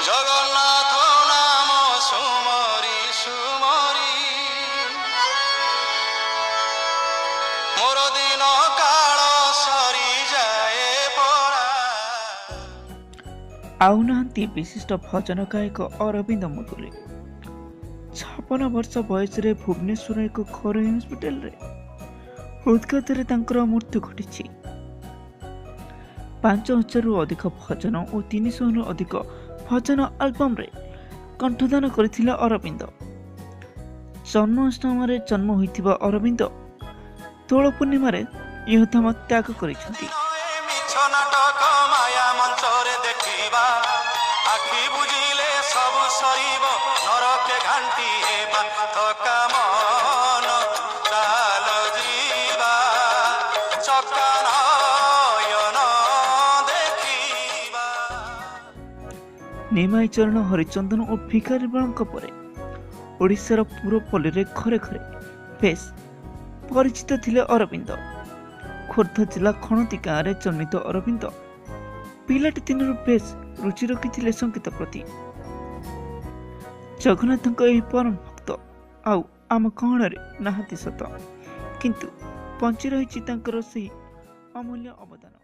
ଜଗନ୍ନାଥ ନାମ ସୁମରି ସୁମରି ମୋର ଦିନ କାଳ ସରିଯାଏ ପରା। ଆଉ ନାହାନ୍ତି ବିଶିଷ୍ଟ ଭଜନ ଗାୟକ ଅରବିନ୍ଦ ମୁଦୁଲି। 56 ବର୍ଷ ବୟସରେ ଭୁବନେଶ୍ୱର ଏକ ଘରୋଇ ହସ୍ପିଟାଲରେ ହୃଦଘାତରେ ତାଙ୍କର ମୃତ୍ୟୁ ଘଟିଛି। 5000ରୁ ଅଧିକ ଭଜନ ଓ 300ରୁ ଅଧିକ ଭଜନ ଆଲବମ୍ରେ କଣ୍ଠଦାନ କରିଥିଲେ ଅରବିନ୍ଦ। ଜନ୍ମାଷ୍ଟମୀରେ ଜନ୍ମ ହୋଇଥିବା ଅରବିନ୍ଦ ଦୋଳ ପୂର୍ଣ୍ଣିମାରେ ଇହଧାମ ତ୍ୟାଗ କରିଛନ୍ତି। ଏ ମିଛ ନାଟକ ମାୟା ମଞ୍ଚରେ ଦେଖିବା, ଆଖି ବୁଜିଲେ ସବୁ ସରିବ, ନରକେ ଘାଣ୍ଟି ହେବା। ଥକା ମନ ଚାଲ ଯିବା ଚକା ନୟନ ଦେଖିବା। ନିମାଇ ଚରଣ ହରିଚନ୍ଦନ ଓ ଭିକାରୀ ବଳଙ୍କ ପରେ ଓଡ଼ିଶାର ପୁରପଲ୍ଲୀରେ ଘରେ ଘରେ ବେଶ୍ ପରିଚିତ ଥିଲେ ଅରବିନ୍ଦ। ଖୋର୍ଦ୍ଧା ଜିଲ୍ଲା ଖଣତି ଗାଁରେ ଜନ୍ମିତ ଅରବିନ୍ଦ ପିଲାଟି ଦିନରୁ ବେଶ୍ ରୁଚି ରଖିଥିଲେ ସଙ୍ଗୀତ ପ୍ରତି। ଜଗନ୍ନାଥଙ୍କ ଏହି ପରମ ଭକ୍ତ ଆଉ ଆମ ଗହଣରେ ନାହାନ୍ତି ସତ, କିନ୍ତୁ ବଞ୍ଚି ରହିଛି ତାଙ୍କର ସେହି ଅମୂଲ୍ୟ ଅବଦାନ।